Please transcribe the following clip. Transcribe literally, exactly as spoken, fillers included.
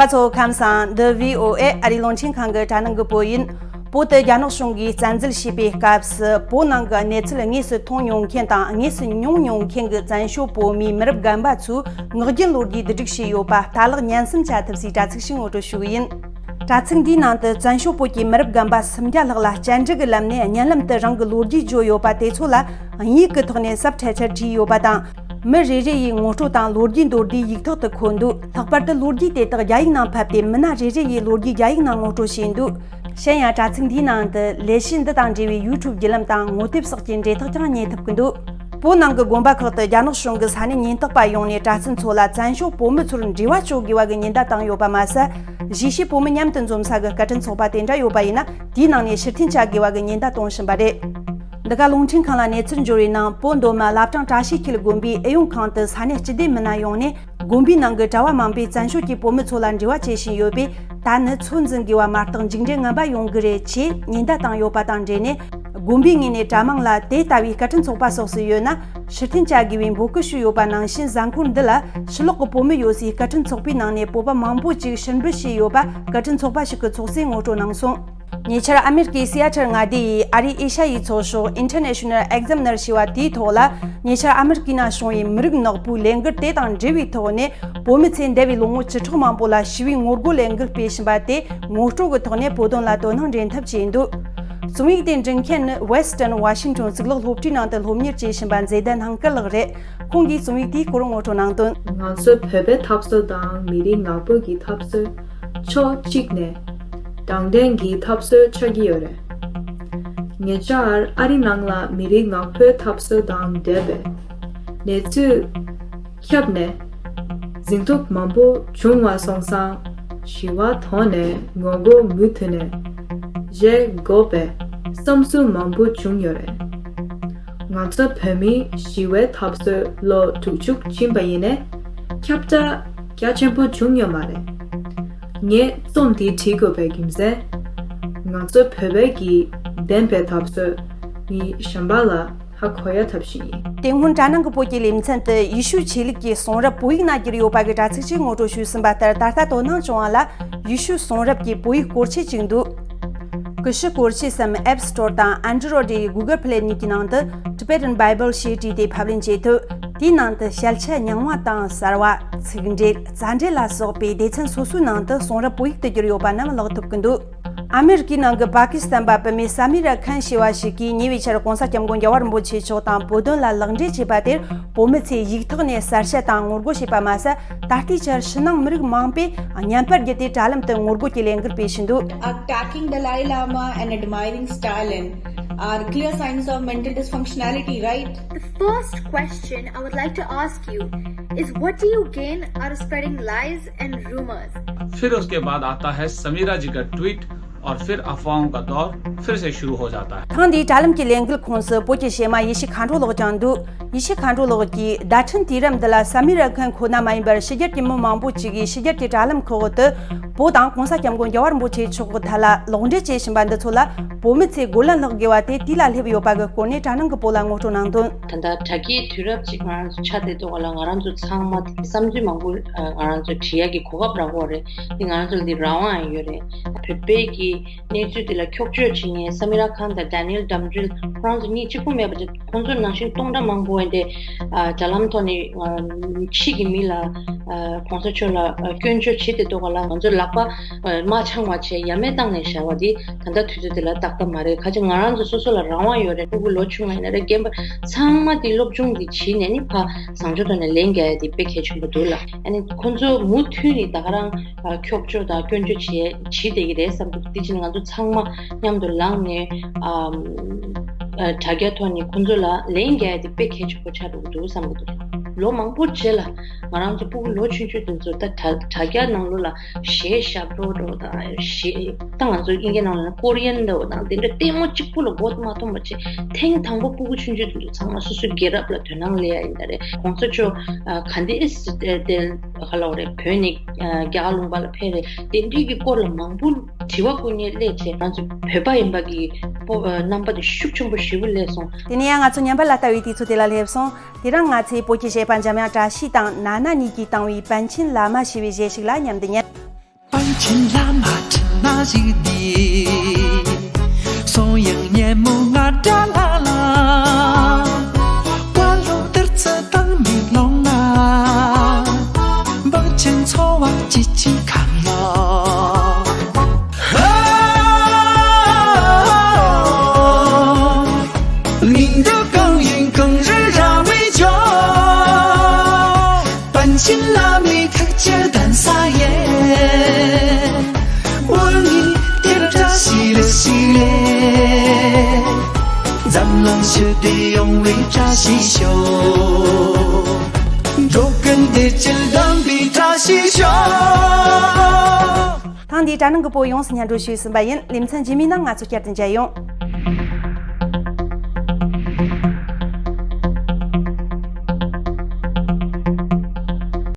ད་ཚོ་ཁམས་སང་འདི་བྷི་ཨོ་ཨེ་ཨ་རིའི་རླུང་འཕྲིན་ཁང་གི་དྲ་སྣང་གི་བོད་ཡིན། བོད་དུ་རྒྱ་ནག་གཞུང་གིས་བཙན་འཛུལ་བྱས་པའི་སྐབས་སུ་བོད་ནང་གི་གནས་ཚུལ་དངོས་སུ་མཐོང་མྱོང་མཁན་དང་དངོས་སུ་མྱོང་མྱོང་མཁན་གྱི་བཙན་བྱོལ་བོད་མིའི་མི་རབས་རྒན་པ་ཚོས་ངག་རྒྱུན་ལོ་རྒྱུས་བསྡུ་སྒྲིག་བྱས་ཡོད་པ་ལྟ་ལག་ཉན་གསན་བྱ་ཐུབ་སའི་དྲ་ཚིགས་ཤིག་ངོ་སྤྲོད་ཞུ་གི་ཡིན། དྲ་ཚིགས་འདིའི་ནང་དུ་བཙན་བྱོལ་བོད་ཀྱི་མི་རབས་རྒན་པ་སུམ་བརྒྱ་ལྷག་ལ་བཅར་འདྲི་གི་ལམ་ནས་བརྙན་ལམ་དུ་རང་གི་ལོ་རྒྱུས་བརྗོད་ཡོད་པ་དེ་ཚོ་ལ་དབྱིན་ཡིག་གི་ཐོག་ནས་སབ་ཊའི་ཊལ་བྲིས་ཡོད་པ་དང་། མི་རེ་རེ་ཡི་ངོ་སྤྲོད་དང་ལོ་རྒྱུས་མདོར་བསྡུས་ཡིག་ཐོག་ཏུ་འཁོད་འདུག་ལྷག་པར་དུ་ལོ་རྒྱུས་དེ་དག་རྒྱ་ཡིག་ནང་ཕབ་སྟེ་མི་སྣ་རེ་རེ་ཡི་ལོ་རྒྱུས་རྒྱ་ཡིག་ནང་ངོ་སྤྲོད་བྱས་འདུག་གཞན་ཡང་དྲ་ཚིགས་འདིའི་ནང་དུ་ལས་གཞི་འདི་དང་འབྲེལ་བའི་ཡུ་ཊུབ་བརྒྱུད་ལམ་དང་ངོ་དེབ་སོགས་ཀྱི་འབྲེལ་ཐག་ཀྱང་རྙེད་ཐུབ་ཀྱི་འདུག་བོད་ནང་གི་དགོན་པ་ཁག་ཏུ་རྒྱ་ནག་གཞུང་གི་ས་གནས་ཉེན་རྟོག་པ་ཡོང་ནས་གྲྭ་བཙུན་ཚོ་ལ་བཙན་བྱོལ་བོད་མི་ཚོར་འབྲེལ་བ་གཅོད་དགོས་པ་གི་ཉེན་བརྡ་བཏང་ཡོད་པ་མ་ཟད། གཞིས་བྱེས་བོད་མི་མཉམ་དུ་འཛོམས་ས་གི་སྐད་འཕྲིན་ཚོགས་པ་དེ་འདྲ་ཡོད་པ་ཡིན་ན་དེའི་ནང་ནས་ཕྱིར་འཐེན་བྱ་དགོས་པ་གི་ཉེན་བརྡ་གཏོང་བཞིན་པ་རེད། འདི་ག་རླུང་འཕྲིན་ཁང་ལ་གནས་ཚུལ་འབྱོར་བའི་ནང་བོད་མདོ་སྨད་བླ་བྲང་བཀྲ་ཤིས་འཁྱིལ་དགོན་པའི་ཨེ་ཡོང་ཁང་དུ་ས་གནས་སྤྱི་བདེ་མི་སྣ་ཡོང་ནས་དགོན་པའི་ནང་གི་གྲྭ་བ་མང་པོས་བཙན་བྱོལ་གྱི་བོད་མི་ཚོ་ལ་འབྲེལ་བ་བྱེད་བཞིན་ཡོད་པས། ད་ནི་ཚོད་འཛིན་དགོས་པ་མ་གཏོགས་མཇུག་འབྲས་ངན་པ་ཡོང་གི་རེད་ཅེས་ཉེན་བརྡ་བཏང་ཡོད་པ་དང་འབྲེལ་ནས། དགོན་པའི་ངོས་ནས་གྲྭ་མང་ལ་དེ་ལྟ་བུའི་སྐད་འཕྲིན་ཚོགས་པ་སོགས་སུ་ཡོད་ན་ཕྱིར་འཐེན་བྱ་དགོས་པའི་འབོད་སྐུལ་ཞུས་ཡོད་པ་ནང་བཞིན། གཟའ་འཁོར་འདི་ལ་ཕྱི་ལོགས་ཀྱི་བོད་མི་ཡོད་སའི་སྐད་འཕྲིན་ཚོགས་པའི་ནང་ནས་བོད་པ་མང་པོ་ཅིག་ཕྱིར་འབུད་བྱས་ཡོད་པ་སྐད་འཕྲིན་ཚོགས་པ་ཞིག་གི་ཚོགས་གཙོས་ངོ་སྤྲོད་གནང་སོང་། ཉེ་ཆར་ཨ་མེ་རི་ཀའི་སི་ཨ་ཊལ་མངའ་སྡེ་ཡིས་ཨ་རིའི་ཨེ་ཤ་ཡའི་ཚོགས་ཤོག་International Examiner ཞེས་པ་དེའི་ཐོག་ལ། ཉེ་ཆར་ཨ་མེ་རི་ཀའི་ནང་བྱུང་བའི་མི་རིགས་ནག་པོའི་ལས་འགུལ་དེ་དང་འབྲེལ་བའི་ཐོག་ནས། བོད་མི་ཚོས་འདས་པའི་ལོ་ངོ་བཅུ་ཕྲག་མང་པོ་ལ་ཞི་བའི་ངོ་རྒོལ་ལས་འགུལ་སྤེལ་བཞིན་པ་དེ་ངོ་སྤྲོད་ཀྱི་ཐོག་ནས་བོད་དོན་ལ་དོ་སྣང་འདྲེན་ཐབས་བྱས་འདུག་རྩོམ་ཡིག་དེ་འབྲི་མཁན་ནི་Western Washington གཙུག་ལག་སློབ་གྲྭའི་ནང་དུ་སློབ་གཉེར་བྱེད་བཞིན་པ་མཛེས་ལྡན་སྣང་སྐལ་ལགས་རེད། ཁོང་གིས་རྩོམ་ཡིག་དེའི་སྐོར་ངོ་སྤྲོད་གནང་དོན། ང་ཚོ་བོད་པའི་འཐབ་རྩོད་དང་མི་རིགས་ནག་པོ་གི་འཐབ་རྩོད་ཕྱོགས་གཅིག་ནས་དྲང་བདེན་གྱི་འཐབ་རྩོད་ཆགས་ཀྱི་ཡོད་རེད། ཉེ་ཆར་ཨ་རི་ནང་ལ་མི་རིགས་ནག་པོའི་འཐབ་རྩོད་དང་འབྲེལ་བའི་གནས་ཚུལ་ཁྱབ་ནས་ཟིང་འཁྲུག་མང་པོ་བྱུང་བ་སོང་ཙང་ཞི་བ་དོན་ནས་ངོ་རྒོལ་མུ་མཐུད་ནས་བྱེད་དགོས་པའི་བསམ་ཚུལ་མང་པོ་བྱུང་ཡོད་རེད། ང་ཚོ་བོད་མིའི་ཞི་བའི་འཐབ་རྩོད་ལོ་དྲུག་ཅུ་ཕྱིན་པ་ཡིན་ནའི་ཁྱབ་བསྒྲགས་རྒྱ་ཆེན་པོ་བྱུང་ཡོད་མ་རེད། ངས་རྩོམ་འདི་བྲིས་དགོས་པའི་རྒྱུ་མཚན། ང་ཚོ་བོད་པའི་གི་བདེན་པའི་འཐབ་རྩོད་ནི་གཞན་པ་ལ་ཧ་གོ་ཡ་ཐབས་ཤིག་ཡིན། དེ་སྔོན་དྲ་ནང་གི་བོད་ཀྱི་ལེ་ཚན་དུ་ཡེ་ཤུ་ཆོས་ལུགས་ཀྱི་གསུང་རབ་བོད་ཡིག་ནང་བསྒྱུར་ཡོད་པ་གི་དྲ་ཚིགས་ཤིག་ངོ་སྤྲོད་ཞུས་ཟིན་པ་ལྟར། ད་ལྟ་དོ་སྣང་བྱུང་བ་ལ་ཡེ་ཤུ་གསུང་རབ་ཀྱི་བོད་ཡིག་སྐོར་ཆས་ཅིག་འདུག་ཀུ་ཤུ་སྐོར་ཆས་སམ་App Store དང་Android ཡི་Google Play གཉིས་ཀྱི་ནང་དུ་Tibetan Bible ཞེས་བྲིས་ཏེ་ཕབ་ལེན་བྱེད་ཐུབ། དེའི་ནང་དུ་ཞལ་ཆད་རྙིང་བ་དང་གསར་བ། ཚིག་འགྲེལ། རྩ་འགྲེལ་ལ་སོགས་པའི་སྡེ་ཚན་སོ་སོའི་ནང་དུ་གསུང་རབ་བོད་ཡིག་ཏུ་བསྒྱུར་ཡོད་པ་རྣམས་ཀློག་ཐུབ་ཀྱི་འདུག་ཨ་མེ་རི་ཀའི་ནང་གི་པ་ཀི་སི་ཐན་པ་བུད་མེད་སཱ་མི་ར་ཁན་ཞེས་པ་ཞིག་གིས་ཉེ་བའི་ཆར་༸གོང་ས་༸སྐྱབས་མགོན་རྒྱལ་བ་རིན་པོ་ཆེ་མཆོག་དང་བོད་དོན་ལ་ལག་འབྲེལ་བྱས་པ་དེར་བོད་མི་ཚོས་ཡིག་ཐོག་ནས་གསལ་བཤད་དང་ངོ་རྒོལ་བྱས་པ་མ་ཟད། ད་ལྟའི་ཆར་ཕྱི་ནང་མི་རིགས་མང་པོས་བརྙན་པར་བརྒྱུད་དེ་དྲ་ལམ་དུ་ངོ་རྒོལ་གྱི་ལས་འགུལ་སྤེལ་བཞིན་འདུག Attacking Dalai Lama and admiring Stalin are clear signs of mental dysfunctionality, right? The first question I would like to ask you is, what do you gain out of spreading lies and rumors? फिर उसके बाद आता है समीरा जी का ट्वीट और फिर अफवाहों का दौर फिर से शुरू हो जाता है। ཐེངས་འདིའི་དྲ་ལམ་གྱི་ལས་འགུལ་ཁོངས་སུ་བོད་ཀྱི་གཞས་མ་ཡེ་ཤེས་མཁའ་འགྲོ་ལགས་ཀྱང་འདུག་ཡེ་ཤེས་མཁའ་འགྲོ་ལགས་ཀྱིས་བརྡ་འཕྲིན་དུས་རབས་འདི་ལ་སཱ་མི་ར་ཁན་ཁོ་ན་མ་ཡིན་པར་ཕྱི་རྒྱལ་གྱི་མི་མང་པོ་ཅིག་གིས་ཕྱི་རྒྱལ་གྱི་དྲ་ལམ་ཁག་ཏུ་བོད་དང་༸གོང་ས་༸སྐྱབས་མགོན་རྒྱལ་བ་རིན་པོ་ཆེ་མཆོག་གི་ཐད་ལ་ལོག་འགྲེལ་བྱེད་བཞིན་པ་འདི་ཚོ་ལ་བོད་མི་ཚོས་རྒོལ་ལན་སློག་དགོས་པ་དེ་དུས་ལ་སླེབས་ཡོད་པ་གི་སྐོར་ནས་དྲ་ནང་གི་བོད་ལ་ངོ་སྤྲོད་གནང་དོན། ད་ལྟ་དྲ་རྒྱའི་དུས་རབས་ཅིག་ང་རང་ཚོ་ཆགས་བསྡད་འདུག་ག་ལ། ང་རང་ཚོ་ཚང་མ་དེ་བསམ་ཚུལ་མང་པོ་ང་རང་ཚོ་བྲིས་ཡག་གི་གོ་སྐབས་རག་གི་ཡོད་རེད། དེ་ང་རང་ཚོ་ལ་དེ་རང་དབང་ཡང་ཡོད་རེད། བོད་པའི་གི་གནས་ཚུལ་དེ་ལ་འཁྱོག་བརྗོད་བྱེད་མཁན་སཱ་མི་ར་ཁཱན་དང་ཌེ་ནི་ཨེལ་ཌམ་རིལ་ཁོ་རང་ཚོ་གཉིས་གཅིག་པུ་མེད་པ་དེ། ཁོང་ཚོ་ནང་བཞིན་སྟོང་ཕྲག་མང་པོ་འདི་དྲ་ལམ་ཐོག་ནས་ཕྱི་གི་མི་ལ་༸གོང་ས་མཆོག་ལ་སྐྱོན་བརྗོད་བྱེད་དེ་འདུག་ག་ལ། ང་ཚོ་ལག་པ་མ་འཆང་བ་བྱས་ཡ་མེད་བཏང་ནས་བཞག་པ་འདི་ད་ལྟ་དུས་ཚོད་འདི་ལ་ཏག་ཏག་མ་རེད། ཁ་ཅིག་ང་རང་ཚོ་སོ་སོ་ལ་རང་དབང་ཡོད་རེད། སྤུ་གུ་ལོ་ཆུང་བ་ཡིན་ན་རེད། རྒན་པ་ཚང་མ་དེ་སློབ་སྦྱོང་འདི་བྱས་ནས་ནི་ཕ་བཟང་སྤྱོད་ཐོག་ནས་ལན་རྒྱག་ཡ་དེ་དཔེ་གལ་ཆེན་པོ་འདུག་ལ། ཨ་ནི་ཁོང་ཚོ་མུ་མཐུད་ནས་ད་ག་རང་འཁྱོག་བརྗོད་དང་སྐྱོན་བརྗོད་བྱས་བྱེད་བསྡད་ཀྱི་རེད་བསམ་འདུག་དེ་ཕྱིན་ང་ཚོ་ཚང་མ་མཉམ་དུ་ལངས་ནས་ཨམ། ཨ། དྲ་རྒྱ་ཐོག་ནས་ཁོང་ཚོ་ལ་ལན་རྒྱག་ཡ་དེ་དཔེ་གལ་ཆེན་པོ་ཆགས་འགྲོ་གི་འདུག་བསམ་གྱི་འདུག་ལོ་མང་པོ་རྗེས་ལ་ང་རང་ཚོ་སྤུ་གུ་ལོ་ཆུང་ཆུང་དེ་ཚོ་ད་དྲ་དྲ་རྒྱ་ནང་ལོགས་ལ་གཞས་ཞབས་བྲོ་འདྲ་བོ་དང་གཞས། ད་ང་ཚོ་དབྱིན་སྐད་ནང་ལ་ཀོ་རི་ཡན་འདྲ་བོ་དང་དེ་འདྲ་ལྟད་མོ་གཅིག་པུ་ལ་མགོ་མ་འཐོམས་པ་བྱས། ཐེངས་དང་པོ་སྤུ་གུ་ཆུང་ཆུང་དེ་ཚོ་ཚང་མ་སོ་སོའི་རྒྱལ་རབས་ལ་དོ་སྣང་སླེབས་ཡ་ཡིན་ད་རེད། གོང་ས་མཆོག་ཨ། ག་འདྲས་དེ་ག་ལབ་དགོས་རེད། བོད་ནས་ཨ། རྒྱ་གར་ལུང་པ་ལ་ཕེབས་རེད། དེ་འདྲས་ཀྱི་སྐོར་ལ་མང་པོ་དྲི་བ་བཀོད་མཁན་སླེབས་བྱས། ང་ཚོ་བོད་པ་ཡིན་པ་གི་སྤོབས་རྣམ་པ་དེ་ཤུགས་ཆེན་པོ་ཞེ་པོ་སླེབས་སོང་། དེ་ནས་ཡང་ང་ཚོ་ཉམས་པ་ལ་ལྟ་བའི་དུས་ཚོད་དེ་ལ་སླེབས་སོང་། དེ་རིང་ང་ཚོས་བོད་ཀྱི་གཞས་པ་འཇམ་དབྱངས་བཀྲ་ཤིས་དང་ན་ན་གཉིས་ཀྱིས་བཏང་བའི་པཎ་ཆེན་བླ་མ་ཞེས་པའི་གཞས་ཤིག་ལ་མཉམ་དུ་ཉན། བྱིན་རླབས་མ་འཕྲིན་ན་བཞུགས་ཏེ། གསུང་དབྱངས་སྙན་མོ་ང་སྒྲ་ལ་ལ། བཀའ་སློབ་བསྟར་ཚུལ་དང་མི་སློང་ན། འབངས་ཆེན་འཚོ་བ་ཅི་ཅི་གང་ལོ། མིང་འདི་གང་ཡིན་གངས་རི་ར་བས་ཀྱང་། པཎ་ཆེན་བླ་མའི་ཐུགས་ཀྱི་གདན་ས་ཡིན། བོད་ནས་དེར་བཀྲ་ཤིས་ལེགས་ཤིག་ལེགས། འཛམ་གླིང་ཞི་བདེ་ཡོང་བའི་བཀྲ་ཤིས་ཤོག། འགྲོ་ཀུན་བདེ་སྐྱིད་ལྡན་པའི་བཀྲ་ཤིས་ཤོག། ཐེངས་འདིའི་དྲ་ནང་གི་བོད་ཡོངས་སུ་སྙན་སྒྲོན་ཞུས་ཟིན་པ་ཡིན། ལེ་ཚན་རྗེས་མའི་ནང་ང་ཚོ་བསྐྱར་དུ་མཇལ་ཡོང་།